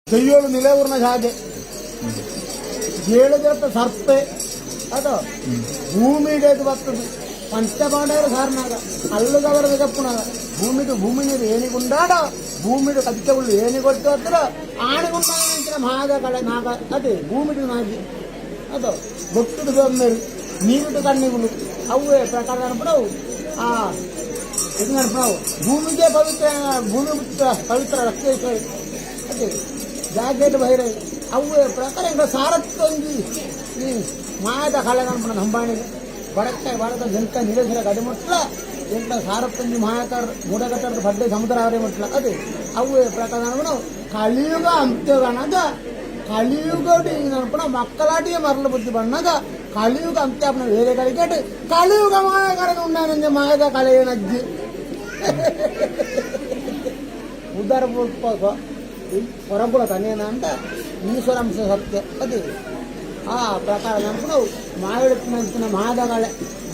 ದೆಯ್ಯೋಳು ನಿಲೆಯೂರಿನ ಜಾಗೆ ಏಳು ಜನ ಸರ್ಪೆ ಅದು ಭೂಮಿಗೆ ಬರ್ತದೆ ಪಂಚಪಾಂಡವರ ಸಾರನಾಗ ಅಲ್ಲುಗವರ ಮಿಗಪ್ಪುನಾಗ ಭೂಮಿದು ಭೂಮಿ ನೀರು ಏನಿಗುಂಡಾಡ ಭೂಮಿದು ಕದಿಕೆ ಉಳ್ಳು ಏನಿಗೊಟ್ಟು ಹತ್ರ ಆಣಿಗುಂಡಾಗ ಮಾದ ಕಳೆ ನಾಗ ಅದೇ ಭೂಮಿದು ನಾಗಿ ಅದು ಬೊಟ್ಟುದು ಬೆಮ್ಮೆರು ನೀರುಡು ಕಣ್ಣಿಗುಳು ಅವೇ ಪ್ರಕಾರ ಅನ್ಪಡವು ಆ ಇದು ಅನ್ಪಡವು ಭೂಮಿಗೆ ಪವಿತ್ರ ಭೂಮಿ ಪವಿತ್ರ ರಕ್ತೇಶ್ವರಿ ಅದೇ ಜಾಗೇಟ್ ಬೈರೈ ಅವೇ ಪ್ರಕಾರ ಎಂಕ ಸಾರತ್ತೊಂಜಿ ಈ ಮಾಯದ ಕಳೆ ಅನ್ಪಣ ಹಂಬಾಣಿಗೆ ಬಡಕ್ಕೆ ಭಾರತ ಜಂಕ ನಿರೇಶರ ಗಡಿಮುಟ್ಲ ಎಂಟ ಸಾರತ್ತೊಂಜಿ ಮಾಯಕರ್ ಮೂಡಗಟ್ಟರದ ಪಡ್ಡೆ ಸಮುದ್ರ ಅವರೇ ಮುಟ್ಲ ಅದೇ ಅವೇ ಪ್ರಕಾರ ಅನ್ಪಣ ಕಲಿಯುಗ ಅಂತ್ಯಗಣದ ಕಲಿಯುಗಡು ಅನ್ಪಣ ಮಕ್ಕಳಾಟಿಗೆ ಮರಳು ಬುದ್ಧಿ ಬಣ್ಣದ ಕಲಿಯುಗ ಅಂತ್ಯಾಪನ ಬೇರೆ ಕಳಿಕೆಟ್ ಕಲಿಯುಗ ಮಾಯಕರನ ಉಣ್ಣಾನಂಜ ಮಾಯದ ಕಳೆಯನಜ್ಜಿ ಉದ್ದಾರ ಹೊರಗುಳ ತನೇನ ಅಂತ ಈಶ್ವರಾಂಶ ಸತ್ಯ ಅದೇ ಆ ಪ್ರಕಾರ ನಾವು ಮಾಯಳುತ್ತಿನಂಚಿನ ಮಾದಗಳೆ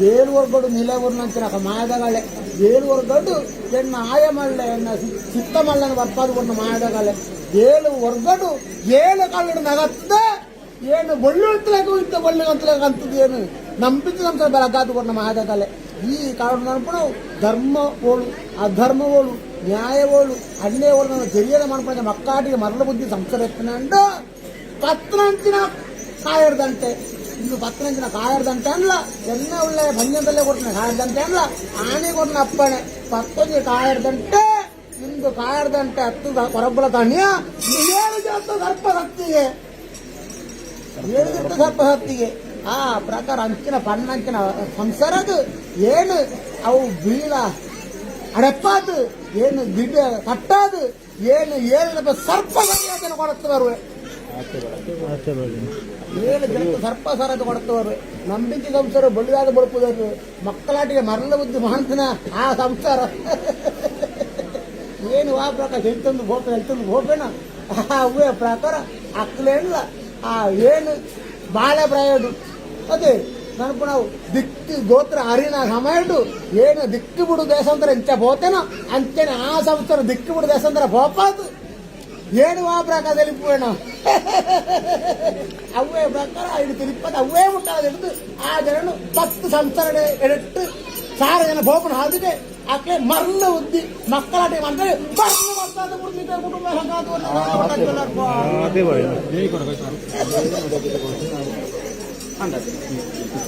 ಏಳುವರ್ಗಡು ನಿಲವೂರಿನಂಚಿನ ಮಾಯದಗಳೆ ಏಳುವರ್ಗಡು ಎನ್ನ ಆಯಮಳ್ಳೆ ಎನ್ನ ಚಿತ್ತಮಲ್ಲನ ಬರ್ಪಾದು ಕೊಟ್ಟ ಮಾಯದಗಳೆ ಏಳು ವರ್ಗಡು ಏಳು ಕಳ್ಳಡು ನಗತ್ತ ಏನು ಬೊಳ್ಳುತ್ತಲೇಕು ಇತ್ತ ಬೊಳ್ಳುಗಂತಲೇ ಅಂತದ್ದು ಏನು ನಂಬಿದ್ದು ನಮ್ಮ ಬೆಳಗಾದು ಕೊಟ್ಟ ಮಾಯದಗಳೆ ಈ ಕಾರಣ ನನ್ಪು ಧರ್ಮ ಓಳು ಅಧರ್ಮ ಓಳು ನ್ಯಾಯ ಓಳು ಅನ್ಯಾಯ ಓಳು ನಾನು తెలియದ ಮಾಡ್ಕೊಂಡೆ ಮಕ್ಕಾಟಿಗೆ ಮರಳ ಬುದ್ಧಿ ಸಂಸಾರ ಎತ್ತನಂಡು ಪತ್ನಂಚಿನ ಕಾಯರ್ದಂತೆ ಇಂದು ಪತ್ನಂಚಿನ ಕಾಯರ್ದಂತೆ ಅನ್ಲ ಎನ್ನ ಉಳ್ಳೆ ಭಂಜಂದಲ್ಲೇ ಕೊಡ್ತಾನೆ ಕಾಯರ್ದಂತೆ ಅನ್ಲ ಆನೆ ಕೊಡ್ನ ಅಪ್ಪಣೆ ಪತ್ತೊಂಜಿ ಕಾಯರ್ದಂತೆ ಇಂದು ಕಾಯರ್ದಂತೆ ಹತ್ತು ಹೊರಬಲ ತಣಿಯ ಏಳು ಜಾತ ಸರ್ಪ ಸತ್ತಿಗೆ ಏಳು ಜನ ಸರ್ಪ ಸತ್ತಿಗೆ ಆ ಪ್ರಕಾರ ಅಂಚಿನ ಪಣ್ಣಂಚಿನ ಸಂಸಾರದು ಏನು ಅವು ಬೀಳ ಅಡಪ್ಪಾದು ಏನು ಗಿಡ ಕಟ್ಟಾದು ಏನು ಏಳು ಸರ್ಪ ಸರಿಯಾದನ್ನು ಕೊಡುತ್ತ ಬರುವೆ ಏಳು ಜನಕ್ಕೆ ಸರ್ಪ ಸರದು ಕೊಡುತ್ತವರು ನಂಬಿಕೆ ಸಂಸಾರ ಬಳ್ಳಿಯಾದ ಬಳುಪುದರು ಮಕ್ಕಳಾಟಿಗೆ ಮರಳ ಬುದ್ಧಿ ಮಹಂತನ ಆ ಸಂಸಾರ ಏನು ಆ ಪ್ರಕಾರ ಎಂತೊಂದು ಗೋಪೆ ಎಂತೊಂದು ಗೋಪೆನ ಅವೇ ಪ್ರಕಾರ ಅಕ್ಕಲೇನಿಲ್ಲ ಆ ಏನು ಬಾಳೆ ಪ್ರಾಯಡು ಅದೇ ನನ್ಪು ನಾವು ದಿಕ್ಕು ಗೋತ್ರ ಅರಿನ ಸಮಯಡು ಏನು ದಿಕ್ಕು ಬಿಡು ದೇಶಾಂತರ ಎಂಚ ಪೋತೇನೋ ಅಂಚನೆ ಆ ಸಂಸಾರ ದಿಕ್ಕು ಬಿಡು ದೇಶಾಂತರ ಪೋಪಾದು ಏನು ಆ ಪ್ರಕಾರ తెలిపోయినా ಅವೇ ಪ್ರಕಾರ ಐದು ತಿರುಪತಿ ಅವೇ ಮುಟ್ಟಾದ ಹಿಡಿದು ಆ ಜನನು 10 ಸಂಸಾರ ಎಡೆಟ್ಟು ಸಾರ ಜನ ಬೋಪನ ಹಾದಿಗೆ ಆಕೆ ಮರಣ ಉದ್ದಿ ಮಕ್ಕಳಾಟಿ ಅಂದ್ರೆ ಮರಣ ಮಕ್ಕಳಾದ ಕುಟುಂಬ ಅದೇ.